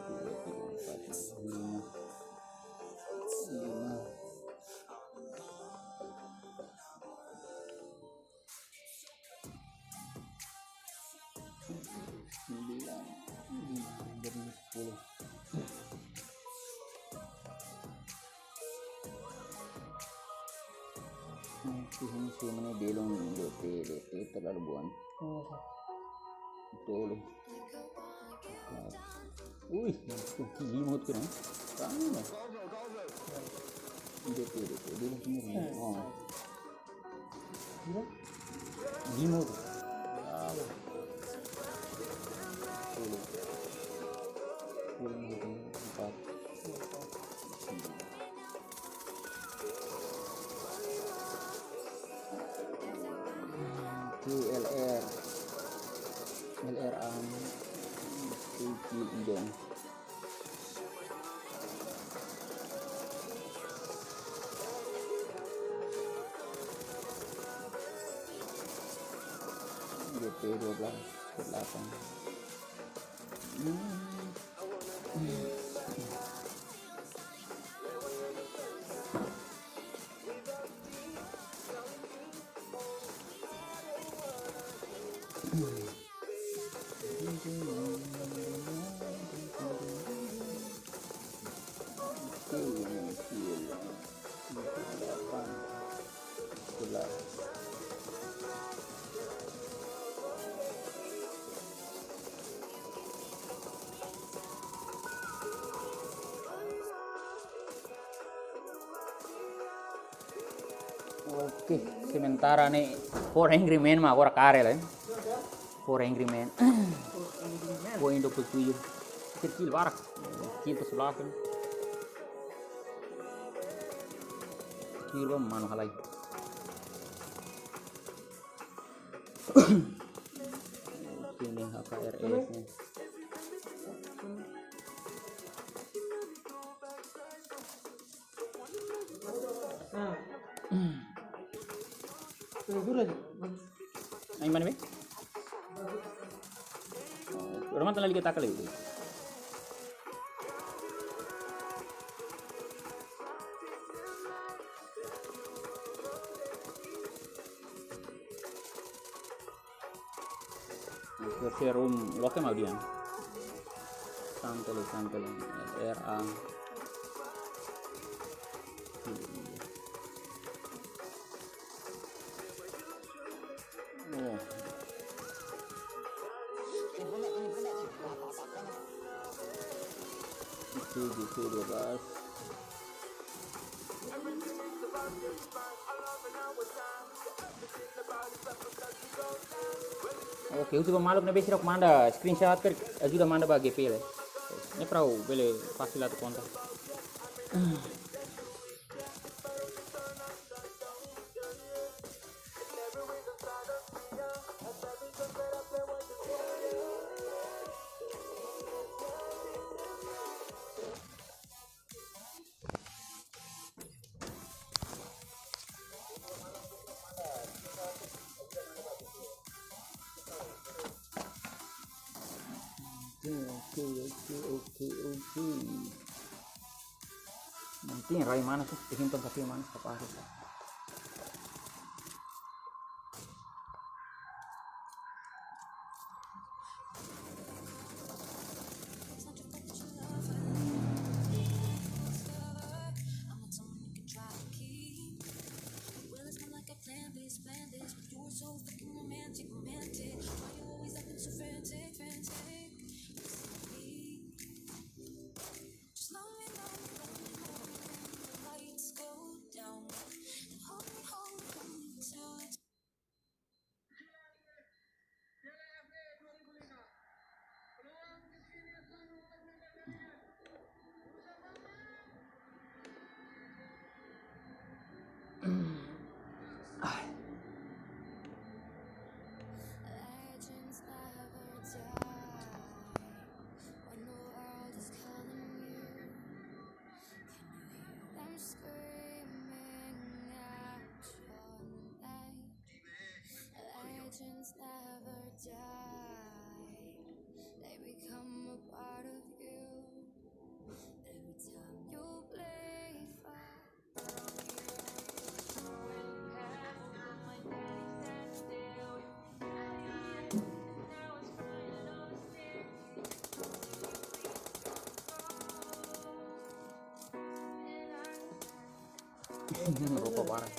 Dua, tiga, empat, lima. Lima. Sembilan, lima, jadi sepuluh. Nah, di sini sih mana belum D T, D T terlalu buan. Oh. Tolu. Wih, lima hotu kan? Sama. D T, D T, dulu sini. Oh. Lima tu. Bravo. Sepuluh. Sepuluh, empat. Itu L R. L R am. Itu idong. G P dua belas, delapan. Hmm. Oke, sementara ne'e Four Angry Men mak agora kaer lai. Four Angry Men. Four Angry Men. Four Angry Men. Kecil barak. Kecil tu sebelah kan. Kecil ba manu halai. Ini H K R S ne'e. Ai mana be? Orang mata lagi tak kali. Serum loke mau dia. Santel, santel, R A. Oh. Itu, itu, dua belas. Oke, uji ba maluk ne'ebé sira manda screenshot ka ajuda manda ba G P le. Ne'e para bele fasil atu konta. Oke, oke, oke, oke, oke. Nanti rai mana sih? Simpan tapi mana? Apa harus? Rupa parah.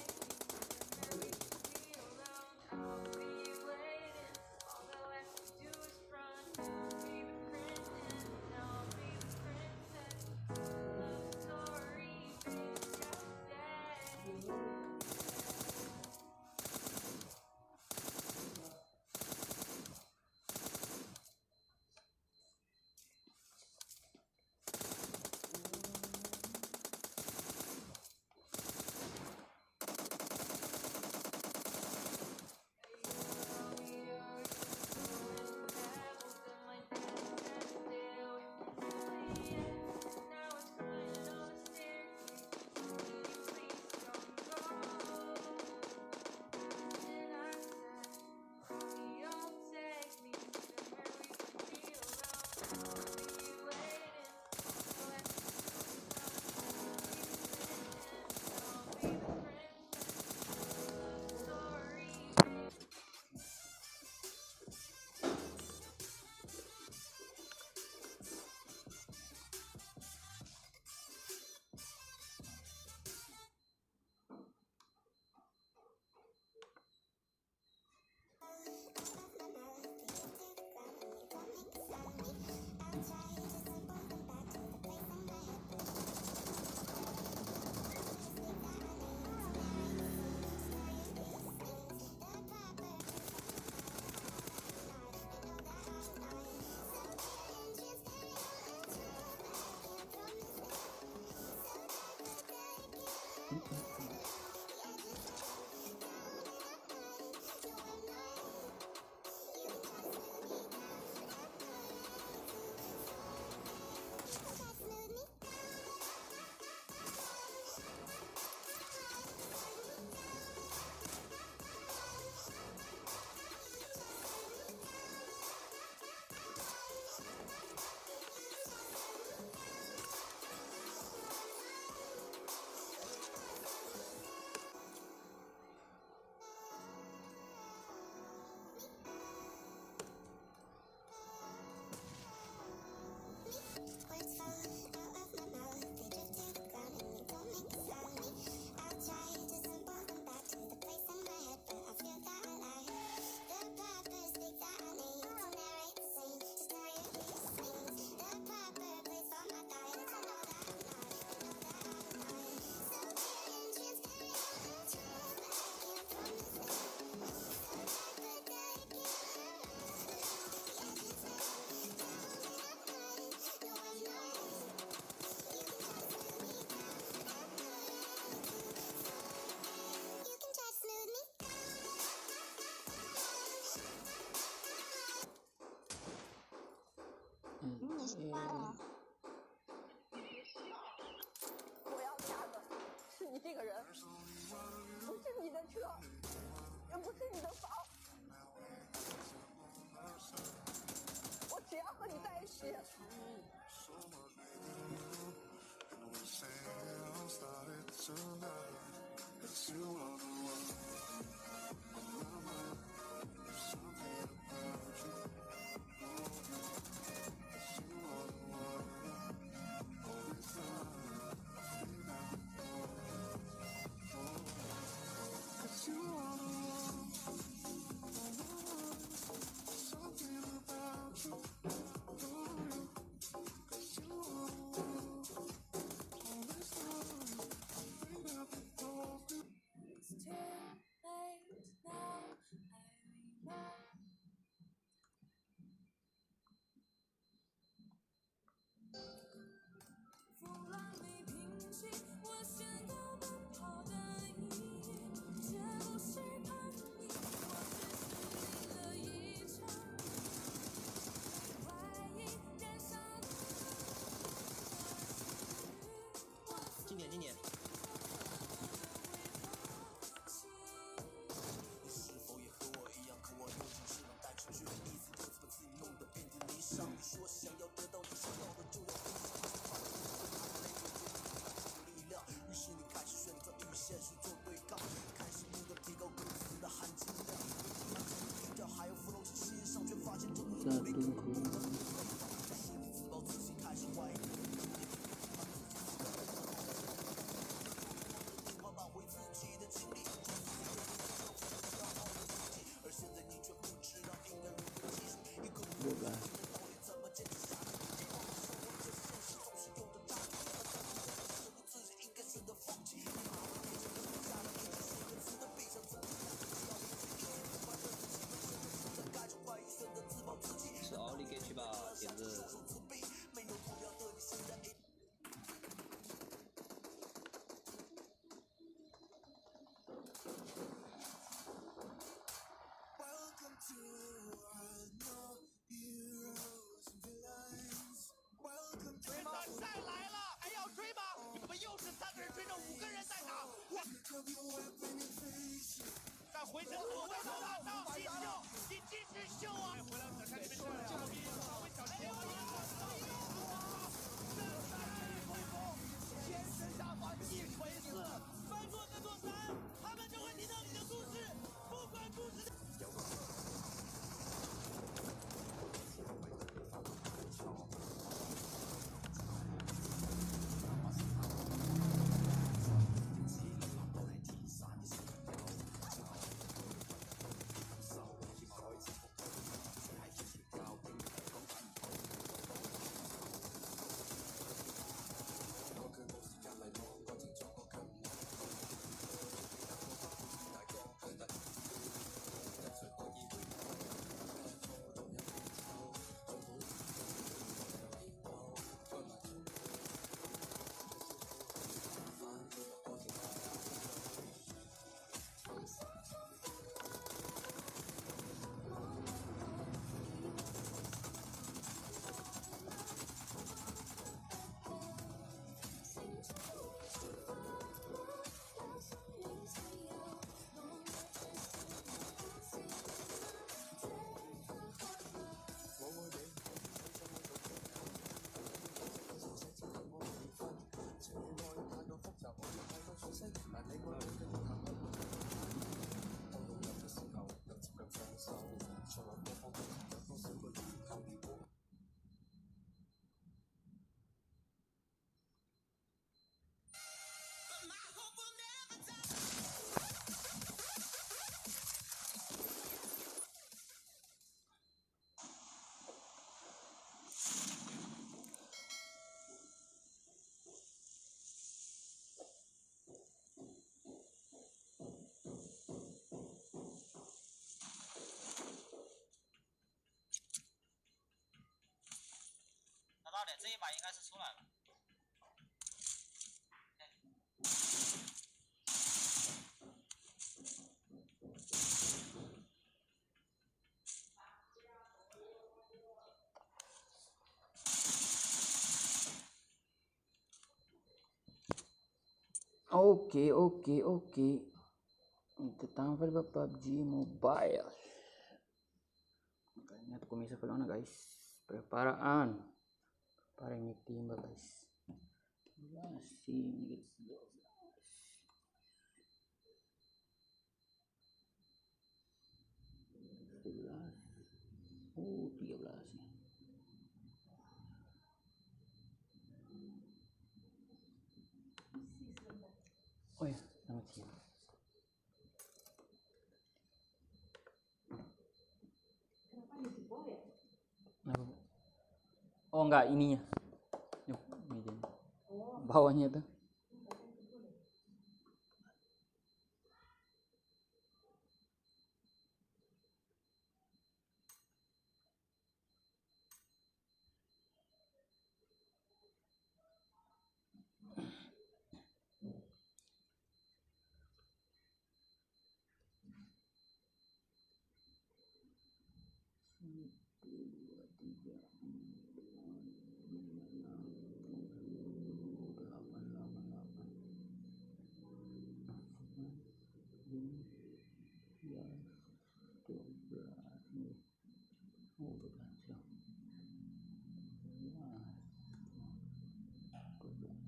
Words fall out of my mouth, they drift to the ground and they don't make a sound. I'll try to symbol them back to the place in my head, but I feel that I lie. The proper speak that I need to narrate the scene, to tell you these things. The proper place for my thoughts, I know that I'm not, I know that I'm not. So clear and transparent, I try, but I can't promise it. So dark, but I can't hide. Minha espada. 我要炸的是你这个人，不是你的车，也不是你的房。我只要和你在一起。 Só o Ligate ba. Oke, oke, oke. Ita tama fali ba PUBG Mobile. Makanya atu komesa fali ona, guys. Prepara an. Prepara imi timba, guys. Masih. Sebelas. Oh, tiga belas ya. Oh ya, selamat siang. Apa? Oh, enggak, ininya. Yuk, meja. Bawahnya tuh. Satu, dua, tiga, empat, lima, enam, tujuh, delapan, delapan, delapan. Sembilan, sebelas, dua belas. Oh, dua belas jam. Wah, dua belas.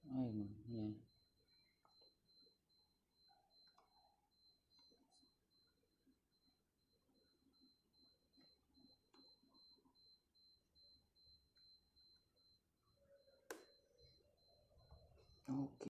Ai, man, ya. Ok,